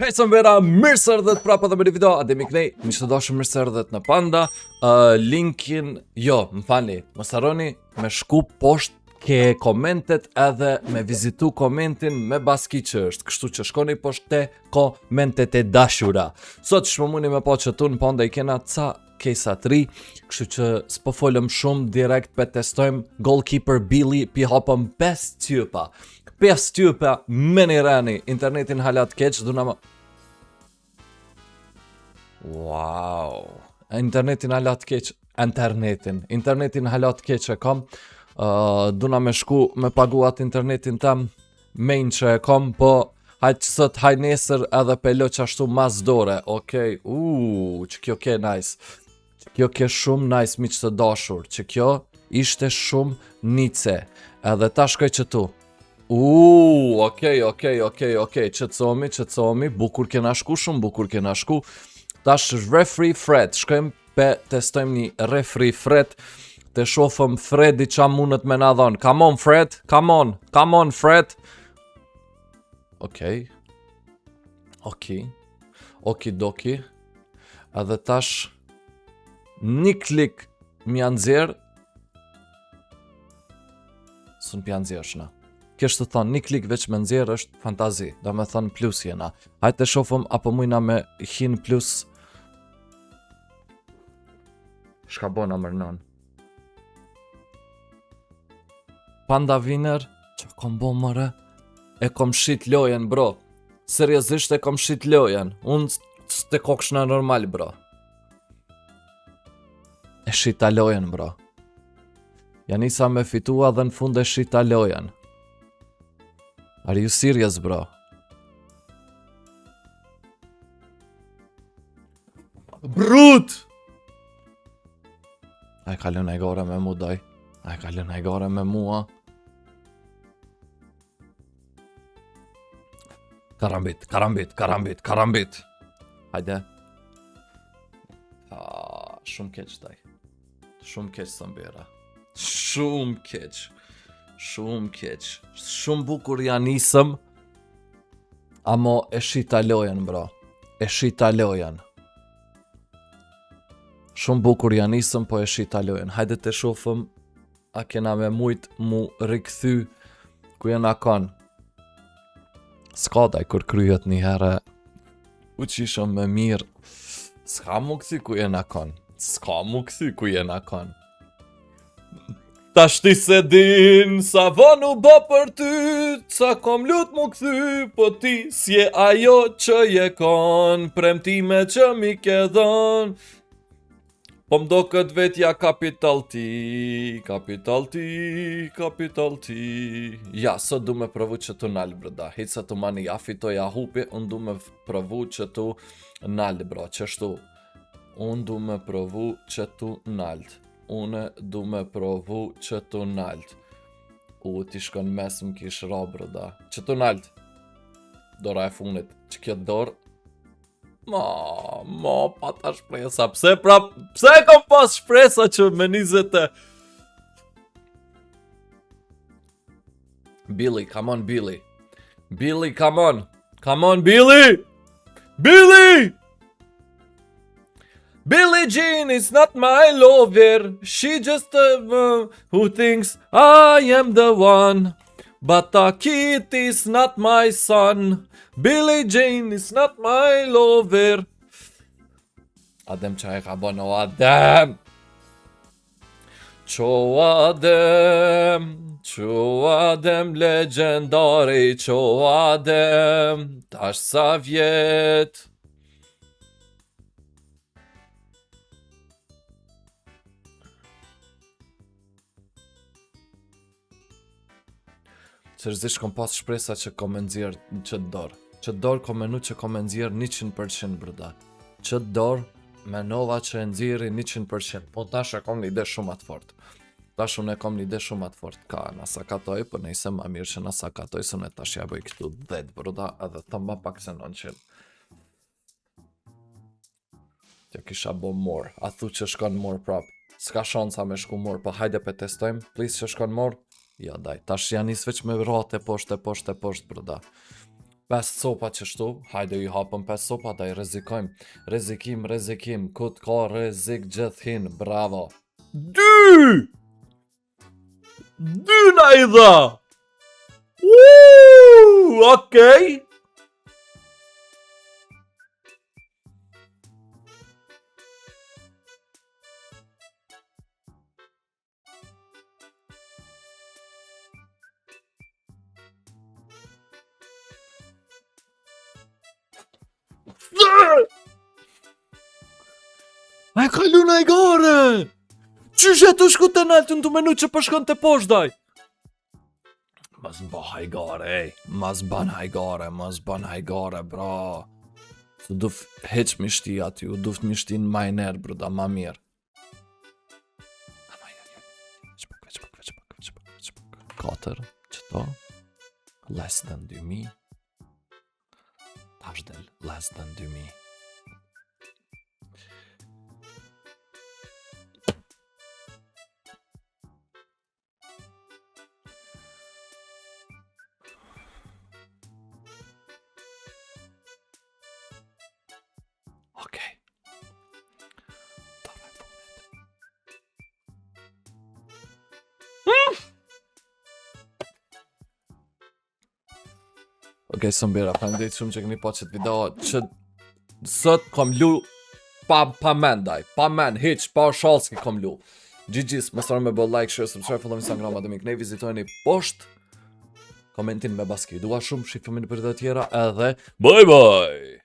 Hej sëmbera, mirë se erdhët prapë edhe me një video, Ademi kënej, miq të dashur mirë se erdhët në Panda, uh, linkin, jo, më falni, mos harroni me shku poshtë ke komentet edhe me vizitu komentin me baski që është, kështu që shkoni poshtë te komentet e dashura. Sot qysh muni me pa qëtu në Panda i kena ca case-a t'ri, kështu që s'po folëm shumë direkt pe testojmë goalkeeper Billy pi hapëm 5 qypa. 5 qypa me një reni, internetin hala t'keq, du na ma... Wow. Internetin hala t'keq, internetin, internetin hala t'keq e kam. Uh, duna me shku me pagu atë internetin tem main që e kam, po hajt sot, hajt nesër edhe pe lo qashtu mas dore, okej, okay. uuu, që kjo ke nice, që kjo ke shumë nice, miq të dashur, që kjo ishte shumë nice, edhe ta shkoj qëtu, uuu, okej, okej, okej, okej, qetësomi, qetësomi, bukur kena shku, shumë bukur kena shku, tash referee Fred, shkojmë pe testojmë një referee Fred, të shofëm Fredi qa mundet me na dhonë. Come on Fred, come on, come on Fred. Okej. Okej. Oki doki. Edhe tash një klik m'ja nxjerr. S'un pja nxjerr shna. Kesh të thonë, një klik veç me nxjerr është fantazi, do me thonë plus jena. Hajt të shofëm apo mujna me hin plus Shka bona mërnon? Panda winner, që kom bo mëre? E kom shit lojen, bro. Seriozisht e kom shit lojen. Unë s'te kokshna normal, bro. E shita lojen, bro. Ja nisa me fitua dhe në fund e shita lojen. Are you serious, bro? Brut! A e ka lënë hajgare me mu daj? A e ka lënë hajgare me mua? Karambit, karambit, karambit, karambit. Hajde. Ah, shumë keq daj. Shumë keq së mbera. Shumë keq. Shumë keq. Shumë bukur ja nisëm. Amo e shita lojën, bro. E shita lojën. Shumë bukur ja nisëm, po e shita lojën. Hajde të shofëm a kena me mujt mu rikthy ku jena kon. S'ka daj kur kryhet një herë u qishëm me mirë. S'ka mu kthy ku jena kon. S'ka mu kthy ku jena kon. Tash ti s'e din Sa vonë u bo për ty Sa kom lut mu kthy Po ti s'je ajo që je kon Premtime që mi ke dhon Po m'doket vetja kapital ti Kapital ti Kapital ti Ja, sot du me provu qëtu nalt brëda Hiq sa të mani ja fitoj ja hupi Unë du me provu qëtu nalt bro Qështu Unë du me provu qëtu nalt Une du me provu qëtu nalt. U, ti shkon mes më kish ra, brëda. Qëtu nalt. Dora e funit. Që kjo dorë... Ma, ma, pata shpresa. Pse prap, pse e kom pas shpresa që me 20 e... Billy, come on, Billy. Billy, come on. Come on, Billy! Billy! Billie Jean is not my lover. She just uh, who thinks I am the one. But the kid is not my son. Billie Jean is not my lover. Adem që e ka bënë o Adem. Qo Adem, qo Adem legjendari, qo Adem, tash sa vjet. Seriozisht kom pas shpresa që kom me nxjerr në qëtë dorë. Qëtë dorë kom menu që kom me nxjerr 100% brëda. Qëtë dorë menova që e nxjerri 100%. Po tash e kom një ide shumë atë fort. Tash unë e kom një ide shumë atë fort. Ka na sakatoj, po nejse ma mirë që na sakatoj, se unë tash ja bëj këtu 10 brëda, edhe të ma pak se 900. Kjo kisha bo more. A thu që shkon more prap. S'ka shansa me shku more, po hajde pe testojmë. Please që shkon more. Ja daj, tash janë nis veç me rate poshtë, poshtë, poshtë, brëda. 5 copa qështu, hajde i hapëm 5 copa, daj rrezikojmë. Rrezikim, rrezikim, kut ka rrezik gjithhin, bravo. Dy! Dy na i dha! Uuu, okej! A e kalu në e gare! Qysh e të shku të naltë në të menu që përshkon të poshtë daj? Mas ba hajgare, ej. Mas ban hajgare, mas ban hajgare, bra. S'u duf hiq mi shti aty, u duft mi shti në miner, bruda, ma mirë. Ama, ja, ja, veç pak, veç pak, veç pak, veç pak, veç pak. 4, qëto, less than 2000. Tash del, less than 2000. Okej. Dora e fundit. Okej, sëmbira, faleminderit shumë që keni pa qëtë video që sot kom lu pa, pa mendaj, pa men, hiq, pa shalski kom lu. GG's, mos harroni me bë like, share, subscribe, follow Instagram atë mi vizitojeni poshtë komentin me baski. Dua shumë, shifemi në për të tjera edhe bye bye!